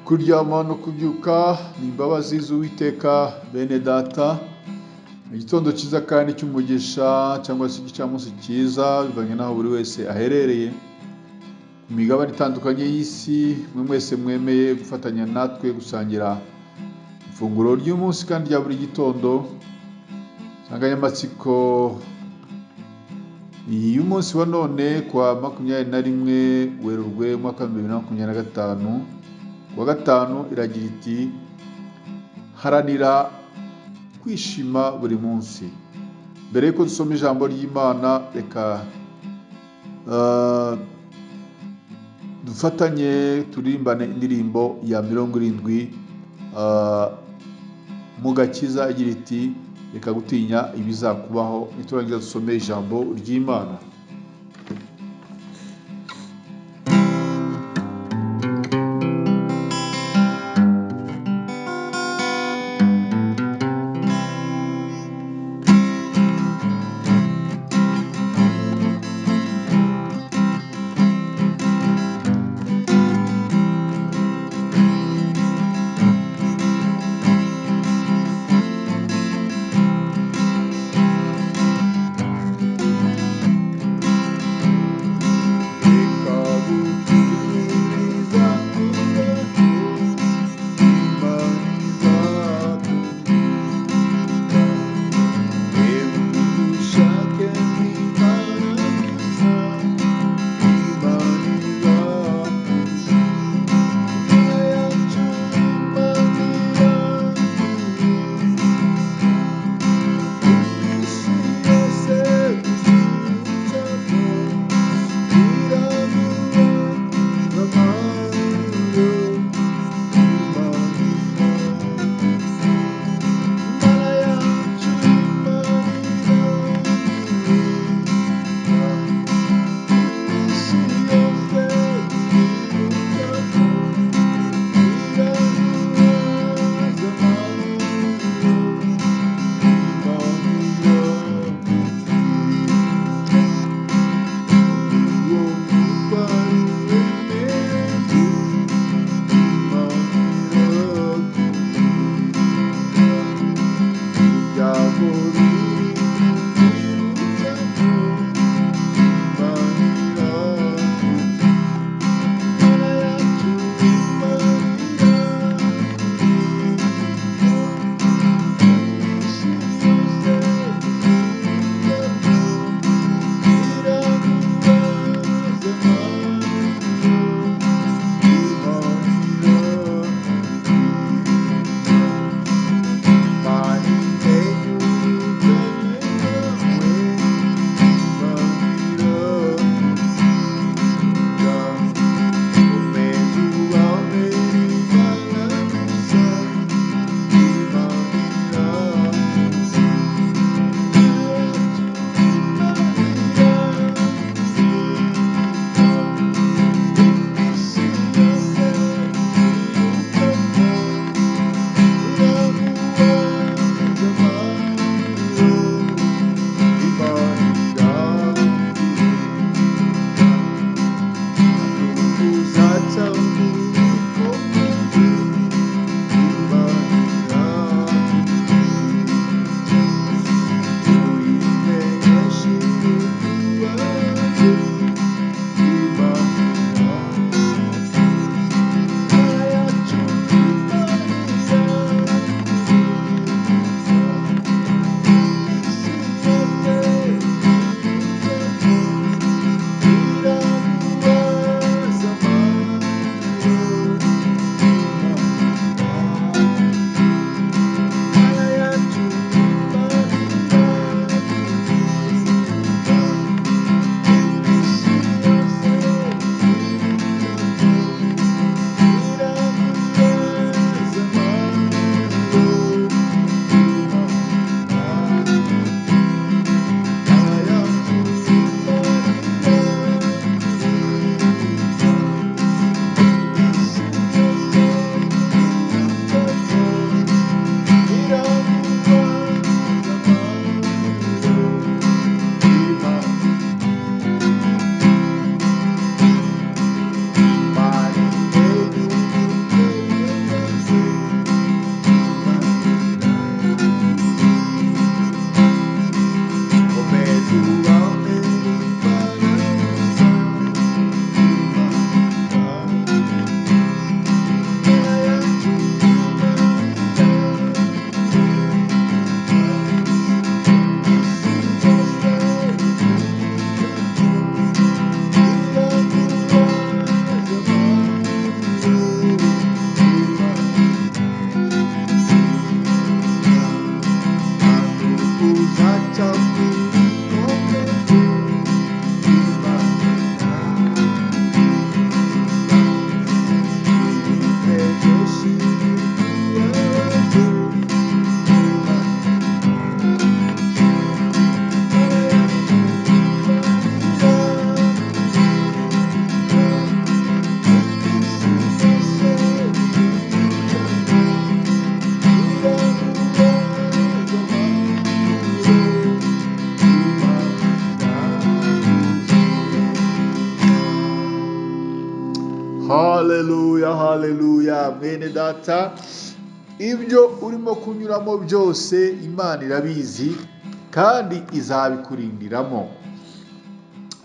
Kuryama no kubyuka ni imbabazi z'Uwiteka. Bene data, igitondo cyiza kandi cy'umugisha cyangwa se igicamunsi cyiza, bivanye n'aho buri wese aherereye ku migabane itandukanye y'isi. Mwe mwese mwemeye gufatanya natwe gusangira ifunguro ry'umunsi kandi rya buri gitondo. Insanganyamatsiko y'umunsi wa none, kuwa 21 Werurwe umwaka wa 2025, kuwa gatanu, iragira iti: "Haranira kwishima buri munsi." Mbere y'uko dusoma ijambo ry'Imana, reka dufatanye turirimbane indirimbo ya 70 mu gakiza igira iti: "Reka gutinya ibizakubaho." Niturangiza dusome ijambo ry'Imana. Haleluya, haleluya! Mwene data, ibyo urimo kunyuramo byose Imana irabizi kandi izabikurindiramo.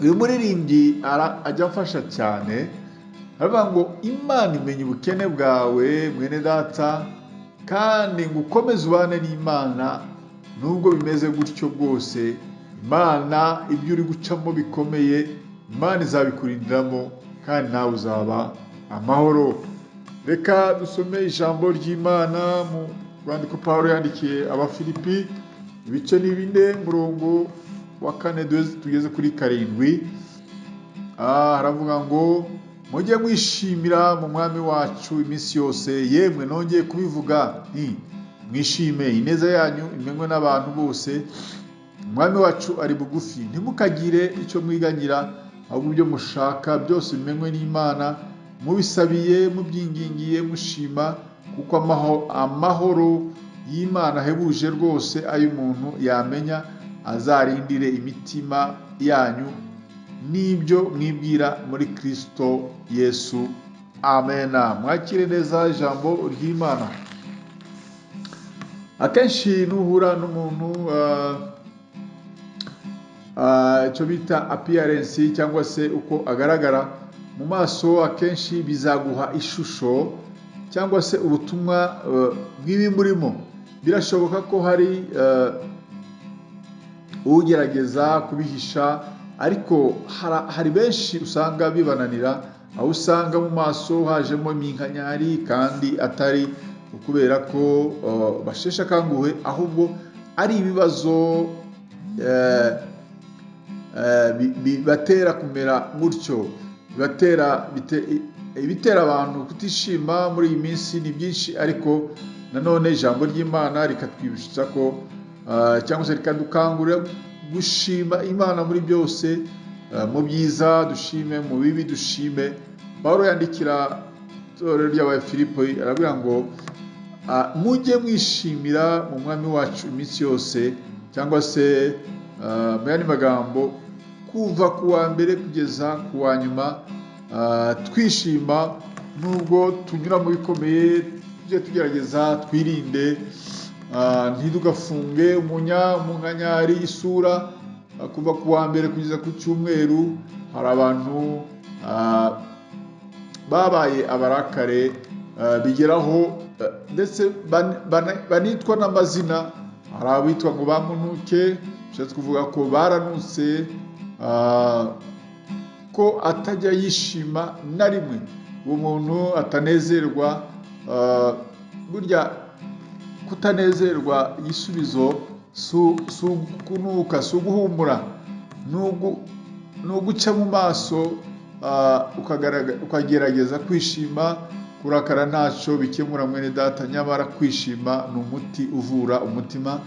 Uyu muririmbyi ajya afasha cyane, aravuga ngo Imana imenya ubukene bwawe, mwene data, kandi ngo ukomeze ubane n'Imana nubwo bimeze gutyo bwose. Imana, ibyo uri gucamo bikomeye, Imana izabikurindiramo kandi nawe uzaba amahoro. Reka dusome ijambo ry'Imana mu rwandiko Pawulo yandikiye Abafilipi, ibice ni 4, murongo wa 4 tugeze kuri 7. Haravuga ngo mujye mwishimira mu mwami wacu iminsi yose, yemwe nongeye kubivuga nti mwishime, ineza yanyu imenywe n'abantu bose, umwami wacu ari bugufi, ntimukagire icyo mwiganyira, ahubwo ibyo mushaka byose bimenywe n'Imana, mubisabiye, mubyingingiye, mushima, kuko amahoro y'Imana ahebuje rwose ay'umuntu yamenya, azarindire imitima yanyu n'ibyo mwibwira muri Kristo Yesu. Amena. Mwakire neza ijambo ry'Imana. Akenshi nuhura n'umuntu, icyo bita appearance cyangwa se uko agaragara mu maso, akenshi bizaguha ishusho cyangwa se ubutumwa bw'ibimurimo. Birashoboka ko hari ugerageza kubihisha, ariko hari benshi usanga bibananira, aho usanga mu maso hajemo iminkanyari kandi atari ukubera ko basheshe akanguhe, ahubwo ari ibibazo bibatera kumera gutyo. Ibitera abantu kutishima muri iyi minsi ni byinshi, ariko nanone ijambo ry'Imana rikatwibutsa ko, cyangwa se rikadukangurira gushima Imana muri byose, mu byiza dushime, mu bibi dushime. Pawulo yandikira itorero ry'Abafilipi aravuga ngo mujye mwishimira mu mwami wacu iminsi yose, cyangwa se mu yandi magambo kuva ku wa mbere kugeza ku wa nyuma, twishima nubwo tunyura mu bikomeye. Tujye tugerageza twirinde, ntidugafunge umunkanyari isura, kuva ku wa mbere kugeza ku cyumweru. Hari abantu babaye abarakare, bigeraho ndetse banitwa n'amazina. Hari abitwa ngo bamunuke, bishatse kuvuga ko baranutse, ko atajya yishima na rimwe, uwo muntu atanezerwa. Burya kutanezerwa igisubizo si ukunuka, si uguhumura, ni uguca mu maso, ukagerageza kwishima. Kurakara ntacyo bikemura, mwene data, nyamara kwishima ni umuti uvura umutima.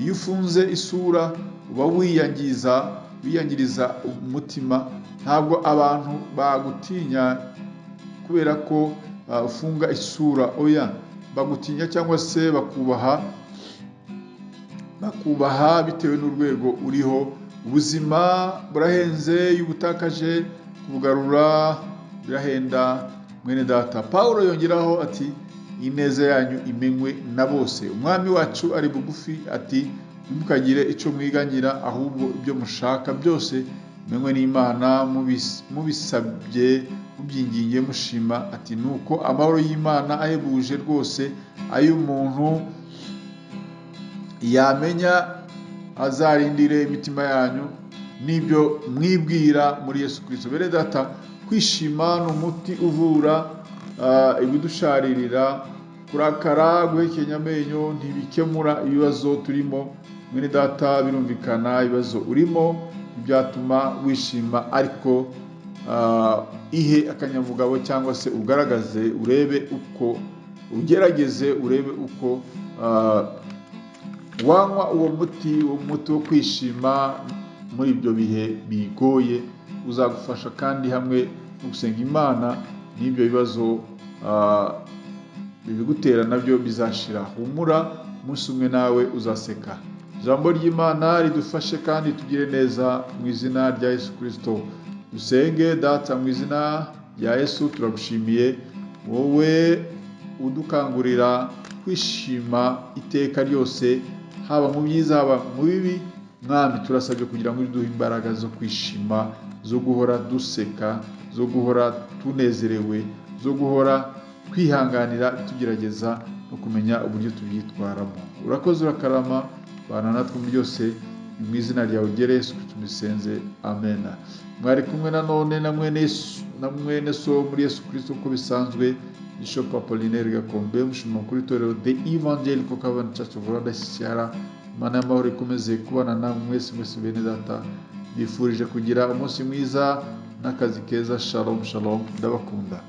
Iyo ufunze isura uba wiyangiza, wiyangiriza umutima. Ntabwo abantu bagutinya kubera ko ufunga isura, oya, bagutinya cyangwa se bakubaha bitewe n'urwego uriho. Ubuzima burahenze, iyo ubutakaje kubugarura birahenda, mwene data. Pawulo yongeraho ati ineza yanyu imenywe na bose, umwami wacu ari bugufi, ati ntimukagire icyo mwiganyira, ahubwo ibyo mushaka byose bimenywe n'Imana, mubisabye, mubyingingiye, mushima, ati nuko amahoro y'Imana ahebuje rwose ay'umuntu yamenya, azarindire imitima yanyu n'ibyo mwibwira muri Yesu Kristo. Bene data, kwishima ni umuti uvura ibidusharirira. Kurakara, guhekenya amenyo ntibikemura ibibazo turimo, mwene data. Birumvikana ibibazo urimo ntibyatuma wishima, ariko ihe akanyabugabo cyangwa se ugaragaze, urebe uko ugerageze, urebe uko wanywa uwo muti wo kwishima muri ibyo bihe bigoye, uzagufasha, kandi hamwe no gusenga Imana n'ibyo bibazo bibigutera nabyo bizashira. Humura, umunsi umwe nawe uzaseka. Ijambo ry'Imana ridufashe kandi tugire neza mu izina rya Yesu Kirisito. Dusenge. Data, mu izina rya Yesu turagushimiye, wowe udukangurira kwishima iteka ryose, haba mu byiza haba mu bibi. Mwami, turasabye kugira ngo uduhe imbaraga zo kwishima, zo guhora duseka, zo guhora tunezerewe, zo guhora twihanganira tugerageza no kumenya uburyo tubyitwaramo. Urakoze, urakarama, bana natwe muri byose, ni mu izina ryawe ryera Yesu Kristo tubisenze, amen. Mwari kumwe nanone na mwene so muri Yesu Kristo uko bisanzwe, Bishop Apollinaire Gakombe, umushumba mukuru w'itorero The Evangelical Covenant Church of Rwanda, CCR. Imana y'amahoro ikomeze kubana namwe mwese mwese bene data. Mbifurije kugira umunsi mwiza n'akazi keza. Shalom shalom, ndabakunda.